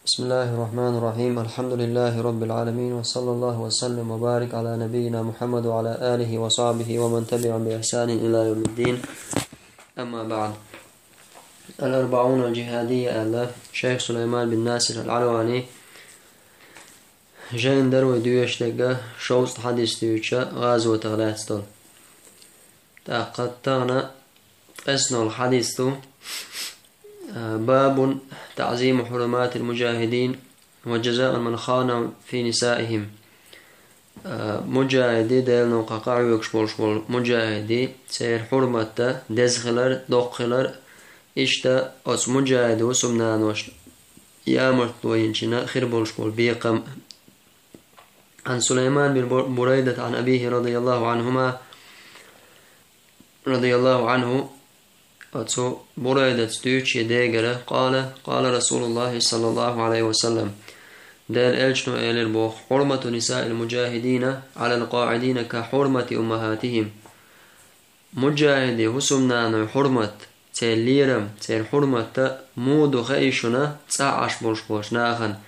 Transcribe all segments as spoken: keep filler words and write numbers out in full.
بسم الله الرحمن الرحيم. الحمد لله رب العالمين، وصلى الله وسلم وبارك على نبينا محمد وعلى آله وصحبه ومن تبعهم بإحسان إلى يوم الدين. أما بعد. الأربعون الجهادية аьлла шайх Сулайман бин Насир ал-Алвани жайна дара вай доьшуш дерг шовзткъа хьадис дуьйцуш гӀазотах лаьцна долу. ТӀаккха тахана ткъеснолгӀа хьадис ду. باب تعظيم حرمات المجاهدين وجزاء من خانهم في نسائهم. Муджахиди, Делан новкъахь къахьоьгуш болуш болу муджахиди, церан хьурматта деза хилар, доккха хилар, иштта оцу муджахиди хӀусамнаношна ямартло йинчунна хир болуш болу бекхам. عن سليمان بن بر- بريدة عن أبيه رضي الله عنهما رضي الله عنه. Оцу Бурайдас дуьйцу шен дегара, قال قال رسول الله صلى الله عليه وسلم. Делан элчано элира боху: حرمة نساء المجاهدين على القاعدين كحرمة أمهاتهم. Муджахиди хӀусамнанойн хьурмат, церан лерам, церан хьурматта муха ду хаьий шуна цӀахь Ӏаш болуш болчу нахана,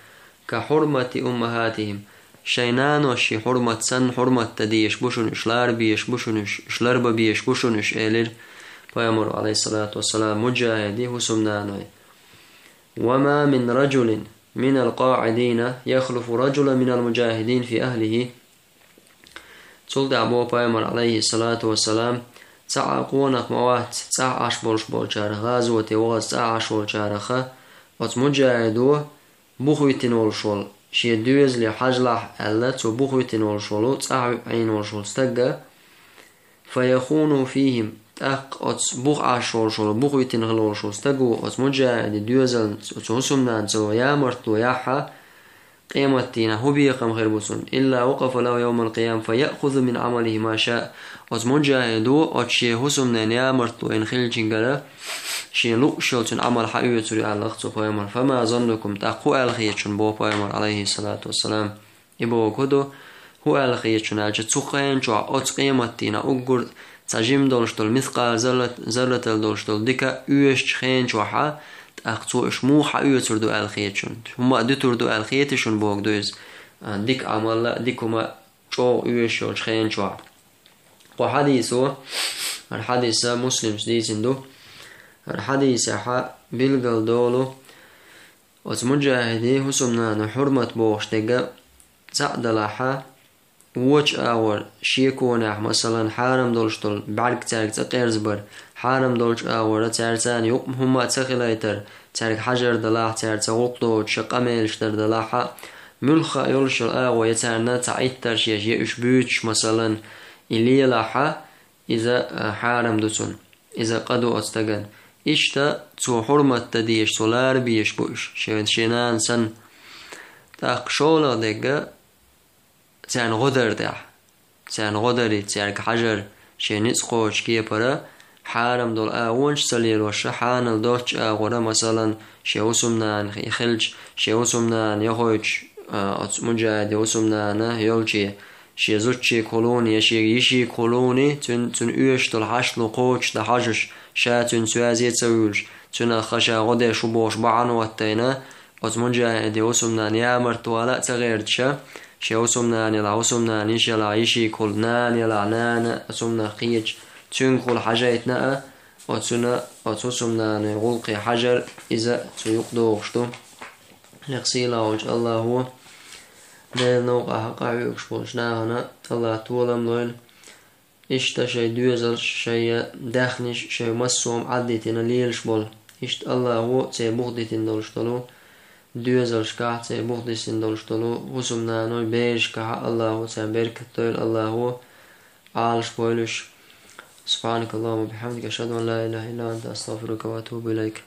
كحرمة أمهاتهم, шайн наношийн хьурмат санна хьурмат дан дезаш бу шуна уьш, ларбан безаш бу шуна уьш, уьш ларбан безаш бу шуна уьш, элира пайхамаро, عليه الصلاة والسلام, муджахиди хӀусамнаной. وما من رجل من القاعدين يخلف رجلا من المجاهدين في أهله. Цул тӀаьхьа боху пайхамара, عليه الصلاة والسلام, цхьа а къонах ма вац цӀахь Ӏаш болуш болчарах, гӀазоте вахаза цӀахь Ӏаш волчарах, оцу муджахидо бух витина волуш волу, шен доьзале хьажалахь аьлла, цо бух витина волуш волу цӀахь Ӏийна волуш волу стаг, فيخونه فيهم, тӀаккха оцу бух Ӏаш волуш волу, бух витина хила волуш волу стага оцу муджахиди доьзална, оцу хӀусамнанна цо ямартло яхь, къематдийнахь хӀун бекхам хир бу цунна? إلا وقف له يوم القيامة فيأخذ من عمله ما شاء. Оцу муджахидо оцу шен хӀусамнанна ямартло йина хиллачуьнгара шен луъуш йолу цуьнан Ӏамал хьаоьцур ю аьлла цу пайхамара. فما ظنكم, тӀаккха хӀун аьлла хета шуна, боху пайхамара, عليه الصلاة والسلام. И бохург хӀун ду, хӀун аьлла хета шуна аьлча, цу хенан чохь оцу къематдийнахь уггар цхьа жима долуш долу, мискъал заррат-, зарратал долуш долу дика оьшучу хенан чохь, тӀаккха цо уьш муха хьаоьцур ду аьлла хета шуна? ХӀума а дуьтур ду аьлла хетий шуна, бохург ду иза. А, дика Ӏамал а, дика хӀума чӀогӀа оьшуш йолчу хенан чохь. Кху хьадисо, хӀара хьадис Муслимс дийцина ду. ХӀара хьадисехь билгал долу, оцу муджахиди хӀусамнанойн хьурмат бохуш дерг цхьаъ далахь, вочу агӀор шеконехь, масалан, хьарам долуш долу бӀаьрг цаьрга цӀа къерзабар, хьарам долчу агӀора цаьрца юкъа хӀума а ца хилийтар, цаьрга хьажар далахь, цаьрца гӀуллакх доцуш, шайн къамелаш дар далахь, муьлхха а йолуш йолу агӀо я царна цхьа Ӏиттарш еш, я уьш буьйцуш, масалан, и лелахь, иза, а, хьарам ду цунна. Иза къа ду оцу стагана. Иштта цо хьурмат дан дезаш, цо лара безаш бу уьш, шен, шен нана санна. ТӀаккха шолгӀа дерг царна гӀо дар тӀехь. Царна гӀо дарий, цаьрга хьажар, шен ницкъ кхочу кепара, хьарам долу агӀонаш ца лелош, хьанал доцчу агӀора, масалан, шен хӀусамнана хи-, хилча, шен хӀусамнана яхойчу, а, оцу муджахиди хӀусамнана йолче, шен зудчигахула я шен йишигахула, цуьнан, цуьнан оьшуш долу хьаштало кхочушдан хьожуш, ша цуьнца ваьзе а ца вуьйлуш, цуьнах ша гӀо деш ву бохуш бахьана хӀоттийна, оцу муджахиди хӀусамнанна ямарта вала а ца гӀерташ, шен хӀусамнана елахь, хӀусамнанан йиша елахь, йишигахула, нана елахь, нана, оцу хӀуманах кхеташ, цуьнгахула хьажийтина а, оцуьнан, оцу хӀусамнанойн гӀуллакхе хьажар, иза цу юкъа догӀуш ду. Лекха сийлахь волчу АллахӀа Делан новкъахь къахьоьгуш болчу нахана АллахӀа толам лойла. Иштта шайн доьзалш, шайн даьхниш, шайн массо а Ӏаддитина лелаш болу. Иштта АллахӀа церан бух дитина долуш долу доьзалшкахь, церан бух дисина долуш долу хӀусамнанойн берашкахь АллахӀа царна беркат дойла, АллахӀа Ӏалашбойла уьш. سبحانك اللهم وبحمدك، أشهد أن لا إله إلا أنت، أستغفرك وأتوب إليك.